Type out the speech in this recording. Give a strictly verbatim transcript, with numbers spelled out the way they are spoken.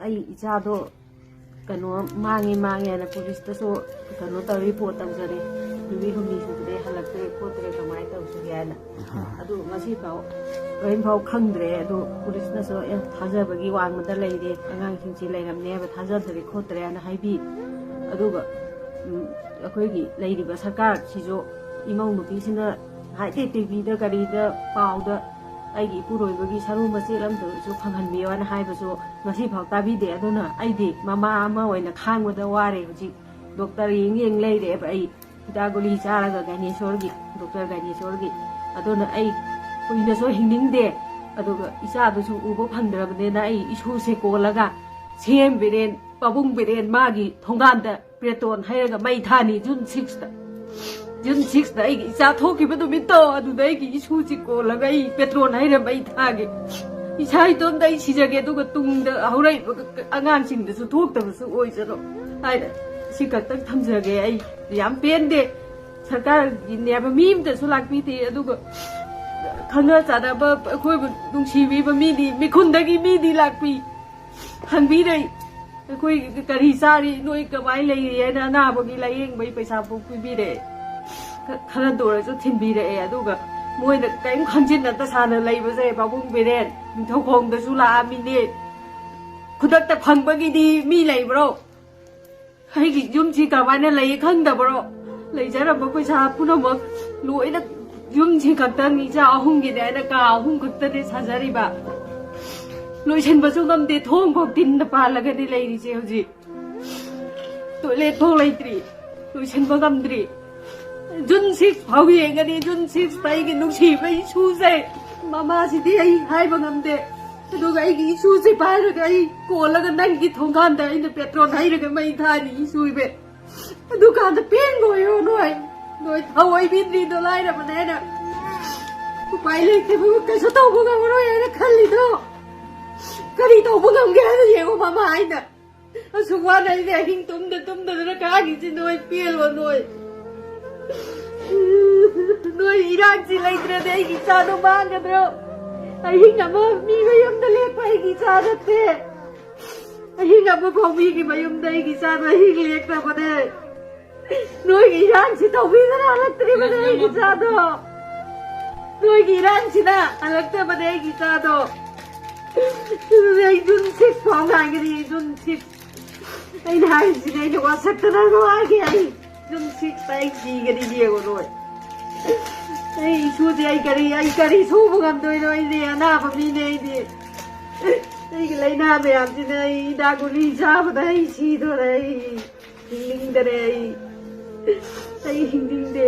ꯑꯩ ꯏꯆꯥꯗꯣ ꯀꯩꯅꯣ ꯃꯥꯡꯉꯦ ꯃꯥꯡꯉꯦ ꯍꯥꯏꯅ ꯄꯨꯂꯤꯁꯇꯁꯨ ꯀꯩꯅꯣ ꯇꯧꯔ ꯔꯤꯄꯣꯔꯠ ꯇꯧꯖꯔꯦ꯫ ꯅꯨꯃꯤꯠ ꯍꯨꯝꯅꯤ ꯁꯨꯕꯗꯩ ꯍꯜꯂꯛꯇ꯭ꯔꯦ ꯈꯣꯠꯇ꯭ꯔꯦ, ꯀꯃꯥꯏꯅ ꯇꯧꯁꯤꯒꯦ ꯍꯥꯏꯅ꯫ ꯑꯗꯨ ꯉꯁꯤꯐꯥꯎ ꯀꯔꯤꯝꯐꯥꯎ ꯈꯪꯗ꯭ꯔꯦ꯫ ꯑꯗꯨ ꯄꯨꯂꯤꯁꯅꯁꯨ "ꯑꯦ, ꯊꯥꯖꯕꯒꯤ ꯋꯥꯡꯃꯗ ꯂꯩꯔꯦ, ꯑꯉꯥꯡꯁꯤꯡꯁꯤ ꯂꯩꯔꯝꯅꯦ ꯍꯥꯏꯕ ꯊꯥꯖꯗ꯭ꯔꯦ ꯈꯣꯠꯇ꯭ꯔꯦ" ꯍꯥꯏꯅ ꯍꯥꯏꯕꯤ꯫ ꯑꯗꯨꯒ ꯎꯝ, ꯑꯩꯈꯣꯏꯒꯤ ꯂꯩꯔꯤꯕ ꯁꯔꯀꯥꯔꯁꯤꯁꯨ ꯏꯃꯧ ꯅꯨꯄꯤꯁꯤꯅ ꯍꯥꯏꯗꯤ ꯇꯤꯚꯤꯗ ꯀꯔꯤꯗ ꯄꯥꯎꯗ ꯑꯩꯒꯤ ꯏꯄꯨꯔꯣꯏꯕꯒꯤ ꯁꯔꯨ ꯃꯆꯦꯠ ꯑꯃꯇꯁꯨ ꯐꯪꯍꯟꯕꯤꯌꯣꯅ ꯍꯥꯏꯕꯁꯨ ꯉꯁꯤꯐꯥꯎ ꯇꯥꯕꯤꯗꯦ꯫ ꯑꯗꯨꯅ ꯑꯩꯗꯤ ꯃꯃꯥ ꯑꯃ ꯑꯣꯏꯅ ꯈꯥꯡꯕꯗ ꯋꯥꯔꯦ꯫ ꯍꯧꯖꯤꯛ ꯗꯣꯛꯇꯔ ꯌꯦꯡ ꯌꯦꯡ ꯂꯩꯔꯦꯕ ꯑꯩ, ꯍꯤꯗꯥꯛ ꯒꯨꯂꯤ ꯆꯥꯔꯒ ꯒꯥꯏꯅꯦꯁꯣꯔꯒꯤ, ꯗꯣꯛꯇꯔ ꯒꯥꯏꯅꯦꯁꯣꯔꯒꯤ꯫ ꯑꯗꯨꯅ ꯑꯩ ꯀꯨꯏꯅꯁꯨ ꯍꯤꯡꯅꯤꯡꯗꯦ꯫ ꯑꯗꯨꯒ ꯏꯆꯥꯗꯨꯁꯨ ꯎꯕ ꯐꯪꯗ꯭ꯔꯕꯅꯤꯅ ꯑꯩ ꯏꯁꯨꯁꯦ ꯀꯣꯜꯂꯒ ꯁꯦꯝ ꯕꯤꯔꯦꯟ, ꯄꯥꯕꯨꯡ ꯕꯤꯔꯦꯟ ꯃꯥꯒꯤ ꯊꯣꯡꯒꯥꯟꯗ ꯄꯦꯇ꯭ꯔꯣꯜ ꯍꯩꯔꯒ ꯃꯩ ꯊꯥꯅꯤ꯫ ꯖꯨꯟ ꯁꯤꯛꯁꯇ, ꯖꯨꯟ ꯁꯤꯛꯁꯇ ꯑꯩꯒꯤ ꯏꯆꯥ ꯊꯣꯛꯈꯤꯕ ꯅꯨꯃꯤꯠꯇꯣ, ꯑꯗꯨꯗ ꯑꯩꯒꯤ ꯏꯁꯨꯁꯤ ꯀꯣꯜꯂꯒ ꯑꯩ ꯄꯦꯇ꯭ꯔꯣꯜ ꯍꯩꯔ ꯃꯩ ꯊꯥꯒꯦ꯫ ꯏꯁꯥ ꯏꯇꯣꯝꯇ ꯑꯩ ꯁꯤꯖꯒꯦ, ꯑꯗꯨꯒ ꯇꯨꯡꯗ ꯍꯧꯔꯛꯏꯕ ꯑꯉꯥꯡꯁꯤꯡꯗꯁꯨ ꯊꯣꯛꯇꯕꯁꯨ ꯑꯣꯏꯖꯔꯣ ꯍꯥꯏꯅ ꯁꯤ ꯈꯛꯇꯪ ꯊꯝꯖꯒꯦ꯫ ꯑꯩ ꯌꯥꯝ ꯄꯦꯟꯗꯦ꯫ ꯁꯔꯀꯥꯔꯒꯤꯅꯦꯕ ꯃꯤ ꯑꯃꯇꯁꯨ ꯂꯥꯛꯄꯤꯗꯦ, ꯑꯗꯨꯒ ꯈꯪꯅ ꯆꯥꯟꯅꯕ ꯑꯩꯈꯣꯏꯕꯨ ꯅꯨꯡꯁꯤꯕꯤꯕ ꯃꯤꯗꯤ, ꯃꯤꯈꯨꯟꯗꯒꯤ ꯃꯤꯗꯤ ꯂꯥꯛꯄꯤ꯫ ꯍꯪꯕꯤꯔꯦ, "ꯑꯩꯈꯣꯏ ꯀꯔꯤ ꯆꯥꯔꯤ, ꯅꯣꯏ ꯀꯃꯥꯏꯅ ꯂꯩꯔꯤ?" ꯍꯥꯏꯅ ꯑꯅꯥꯕꯒꯤ ꯂꯥꯏꯌꯦꯡꯕꯒꯤ ꯄꯩꯁꯥ ꯐꯥꯎ ꯄꯤꯕꯤꯔꯛꯑꯦ꯫ ꯈ-, ꯈꯔꯗ ꯑꯣꯏꯔꯁꯨ ꯊꯤꯟꯕꯤꯔꯛꯑꯦ꯫ ꯑꯗꯨꯒ ꯃꯣꯏꯅ ꯀꯔꯤꯝ ꯈꯪꯖꯤꯟꯅꯗ ꯁꯥꯅ ꯂꯩꯕꯁꯦ, ꯄꯥꯕꯨꯡ ꯕꯤꯔꯦꯟ ꯅꯤꯡꯊꯧꯈꯣꯡꯗꯁꯨ ꯂꯥꯛꯑꯝꯃꯤꯅꯦ꯫ ꯈꯨꯗꯛꯇ ꯐꯪꯕꯒꯤꯗꯤ ꯃꯤ ꯂꯩꯕ꯭ꯔꯣ? ꯑꯩꯒꯤ ꯌꯨꯝꯁꯤ ꯀꯃꯥꯏꯅ ꯂꯩ ꯈꯪꯗꯕ꯭ꯔꯣ? ꯂꯩꯖꯔꯝꯕ ꯄꯩꯁꯥ ꯄꯨꯝꯅꯃꯛ ꯂꯣꯏꯅ, ꯌꯨꯝꯁꯤ ꯈꯛꯇꯪ, ꯏꯆꯥ ꯑꯍꯨꯝꯒꯤꯅꯦ ꯍꯥꯏꯅ ꯀꯥ ꯑꯍꯨꯝ ꯈꯛꯇꯅꯦ ꯁꯥꯖꯔꯤꯕ꯫ ꯂꯣꯏꯁꯤꯟꯕꯁꯨ ꯉꯝꯗꯦ, ꯊꯣꯡ ꯐꯥꯎ ꯇꯤꯟꯅ ꯄꯥꯜꯂꯒꯅꯤ ꯂꯩꯔꯤꯁꯦ ꯍꯧꯖꯤꯛ꯫ ꯇꯣꯏꯂꯦꯠ ꯐꯥꯎ ꯂꯩꯇ꯭ꯔꯤ, ꯂꯣꯏꯁꯤꯟꯕ ꯉꯝꯗ꯭ꯔꯤ꯫ ꯖꯨꯟ ꯁꯤꯛꯁ ꯐꯥꯎ ꯌꯦꯡꯒꯅꯤ, ꯖꯨꯟ ꯁꯤꯛꯁꯇ ꯑꯩꯒꯤ ꯅꯨꯡꯁꯤꯕ ꯏꯁꯨꯁꯦ, ꯃꯃꯥꯁꯤꯗꯤ ꯑꯩ ꯍꯥꯏꯕ ꯉꯝꯗꯦ꯫ ꯑꯗꯨꯒ ꯑꯩꯒꯤ ꯏꯁꯨꯁꯦ ꯄꯥꯏꯔꯒ ꯑꯩ ꯀꯣꯜꯂꯒ ꯅꯪꯒꯤ ꯊꯣꯡꯒꯥꯟꯗ ꯑꯩꯅ ꯄꯦꯇ꯭ꯔꯣꯜ ꯍꯩꯔꯒ ꯃꯩ ꯊꯥꯅꯤ ꯏꯁꯨ ꯏꯕꯦ꯫ ꯑꯗꯨꯀꯥꯟꯗ ꯄꯦꯟꯕ ꯑꯣꯏꯌꯣ ꯅꯣꯏ, ꯅꯣꯏ ꯊꯑꯣꯏꯕꯤꯗ꯭ꯔꯤꯗꯣ ꯂꯥꯏꯔꯕꯅꯦꯅ꯫ ꯎꯄꯥꯏ ꯂꯩꯇꯕ, ꯀꯩꯁꯨ ꯇꯧꯕ ꯉꯝꯃꯔꯣꯏ ꯍꯥꯏꯅ ꯈꯜꯂꯤꯗꯣ꯫ ꯀꯔꯤ ꯇꯧꯕ ꯉꯝꯒꯦ ꯍꯥꯏꯅ ꯌꯦꯡꯉꯣ ꯃꯃꯥ ꯍꯥꯏꯅ꯫ ꯑꯁꯨꯛ ꯋꯥꯅ ꯑꯩꯁꯦ ꯑꯍꯤꯡ ꯇꯨꯝꯗ ꯇꯨꯝꯗꯗꯅ ꯈꯥꯡꯉꯤꯁꯤ ꯅꯣꯏ ꯄꯦꯜꯂꯣ ꯅꯣꯏ꯫ ꯅꯣꯏ ꯏꯔꯥꯡꯁꯤ ꯂꯩꯇ꯭ꯔꯗꯤ ꯑꯩꯒꯤ ꯏꯆꯥꯗꯣ ꯃꯥꯡꯒꯗ꯭ꯔꯣ? ꯑꯍꯤꯡ ꯑꯃ ꯃꯤ ꯃꯌꯨꯝꯗ ꯂꯦꯛꯄ ꯑꯩꯒꯤ ꯏꯆꯥ ꯅꯠꯇꯦ꯫ ꯑꯍꯤꯡ ꯑꯃ ꯐꯥꯎ ꯃꯤꯒꯤ ꯃꯌꯨꯝꯗ ꯑꯩꯒꯤ ꯏꯆꯥꯗꯣ ꯑꯍꯤꯡ ꯂꯦꯛꯇꯕꯅꯦ꯫ ꯅꯣꯏꯒꯤ ꯏꯔꯥꯡꯁꯤ ꯇꯧꯕꯤꯗꯅ ꯍꯜꯂꯛꯇ꯭ꯔꯤꯕꯅꯦ ꯑꯩꯒꯤ ꯏꯆꯥꯗꯣ꯫ ꯅꯣꯏꯒꯤ ꯏꯔꯥꯡꯁꯤꯅ ꯍꯜꯂꯛꯇꯕꯅꯦ ꯑꯩꯒꯤ ꯏꯆꯥꯗꯣ꯫ ꯑꯗꯨꯅꯦ ꯑꯩ ꯖꯨꯟ ꯁꯤꯛꯁ ꯐꯥꯎ ꯉꯥꯏꯒꯅꯤ, ꯖꯨꯟ ꯁꯤꯛꯁ꯫ ꯑꯩꯅ ꯍꯥꯏꯔꯤꯁꯤꯅꯦ, ꯑꯩꯅ ꯋꯥꯁꯛꯇꯅ ꯅꯨꯡꯉꯥꯏꯒꯦ ꯑꯩ꯫ ꯖꯨꯟ ꯁꯤꯛꯁ ꯑꯩ ꯁꯤꯒꯅꯤ ꯌꯦꯡꯉꯣ ꯅꯣꯏ꯫ ꯑꯩ ꯏꯁꯨꯗꯤ ꯑꯩ ꯀꯔꯤ, ꯑꯩ ꯀꯔꯤ ꯁꯨꯕ ꯉꯝꯗꯣꯏꯅꯣ? ꯑꯩꯗꯤ ꯑꯅꯥꯕ ꯃꯤꯅꯦ ꯑꯩꯗꯤ꯫ ꯑꯩꯒꯤ ꯂꯥꯏꯅꯥ ꯃꯌꯥꯝꯁꯤꯅ ꯑꯩ ꯍꯤꯗꯥꯛ ꯒꯨꯂꯤ ꯆꯥꯕꯗ ꯑꯩ ꯁꯤꯗꯣꯔꯦ꯫ ꯑꯩ ꯍꯤꯡꯅꯤꯡꯗꯔꯦ ꯑꯩ꯫ ꯑꯩ ꯍꯤꯡꯅꯤꯡꯗꯦ꯫